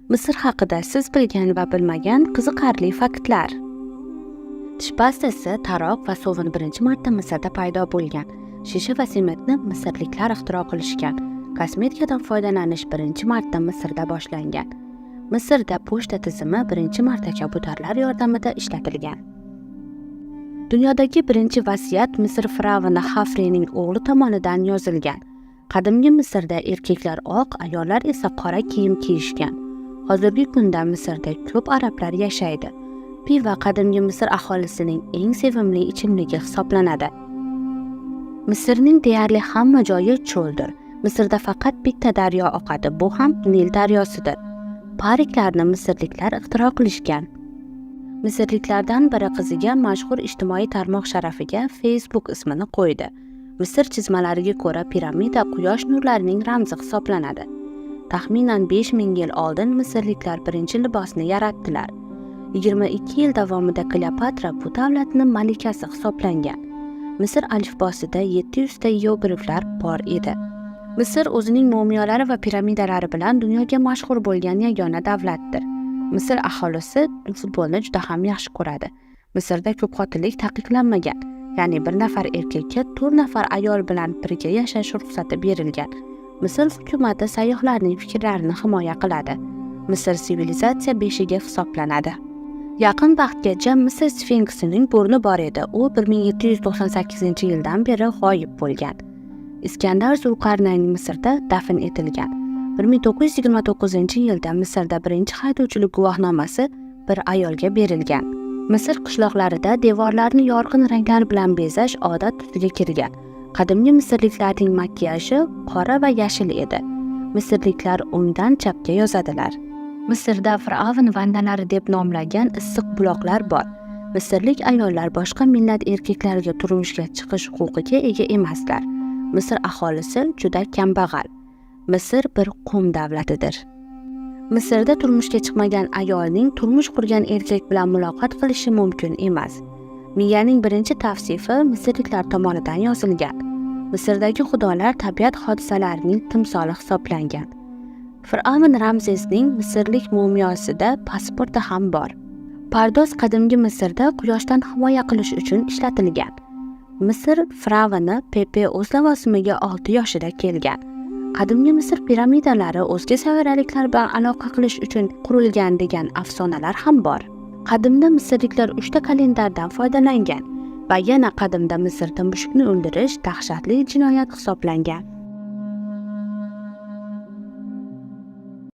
Misr haqida siz bilgan va bilmagan qiziqarli faktlar. Tish pastasi, taroq va sovun birinchi marta Misrda paydo bo'lgan. Shisha va sementni misrliklar ixtiro qilishgan. Kosmetikadan foydalanish birinchi marta Misrda boshlangan. Misrda pochta tizimi birinchi marta kabutarlar yordamida ishlatilgan. Dunyodagi birinchi vasiyat Misr fir'avni Xafrening o'g'li tomonidan yozilgan. Qadimgi Misrda erkaklar oq, ayollar esa qora kiyim kiyishgan. Hozirgi kunda Misrda ko'p arablar yashaydi. Pivo qadimgi Misr aholisining eng sevimli ichimligi hisoblanadi. Misrning deyarli hamma joyi cho'ldir. Misrda faqat bitta daryo oqadi, bu ham Nil daryosidir. Pariklarni misrliklar ixtiro qilishgan. Misrliklardan biri qiziga mashhur ijtimoiy tarmoq sharafiga Facebook ismini qo'ydi. Misr chizmalariga ko'ra piramida quyosh nurlarining ramzi hisoblanadi. Taxminan 5000 yil oldin misrliklar birinchi libosni yaratdilar. 22 yil davomida Kleopatra bu davlatning malikasi hisoblangan. Misr alifbosida 700 ta iyerogliflar bor edi. Misr o'zining mumiyolari va piramidalari bilan dunyoga mashhur bo'lgan yagona davlatdir. Misr aholisi futbolni juda ham yaxshi ko'radi. Misrda ko'pxotinlik taqiqlanmagan, ya'ni bir nafar erkakka 4 nafar ayol bilan birga yashash ruxsati berilgan. Misr hukumati sayyohlarning fikrlarini himoya qiladi. Misr sivilizatsiya beshigi hisoblanadi. Yaqin vaqtgacha Misr sfinksining burni bor edi. U 1798-yildan beri g'oyib bo'lgan. Iskandar Zulqarnayn Misrda dafn etilgan. 1929-yilda Misrda birinchi haydovchilik guvohnomasi bir ayolga berilgan. Misr qishloqlarida devorlarni yorqin ranglar bilan bezash odat tusiga kirgan. Qadimgi misrliklarning makiyaji qora va yashil edi. Misrliklar o'ngdan chapga yozadilar. Misrda fir'avn vannalari deb nomlangan issiq buloqlar bor. Misrlik ayollar boshqa millat erkaklariga turmushga chiqish huquqiga ega emaslar. Misr aholisi juda kambag'al. Misr bir qum davlatidir. Misrda turmushga chiqmagan ayolning turmush qurgan erkak bilan muloqot qilishi mumkin emas. Miyaning birinchi tavsifi misrliklar tomonidan yozilgan. Misrdagi xudolar tabiat hodisalarining timsoli hisoblangan. Fir'avn Ramzesning misrlik mumiyosida pasporti ham bor. Pardoz qadimgi Misrda quyoshdan himoya qilish uchun ishlatilgan. Misr fir'avni Pepe o'z lavozimiga 6 yoshida kelgan. Qadimgi Misr piramidalari o'zga sayyoraliklar bilan aloqa qilish uchun qurilgan degan afsonalar ham bor. Qadimda misrliklar 3 ta kalendardan foydalangan va yana qadimda Misrda mushukni o'ldirish dahshatli jinoyat hisoblangan.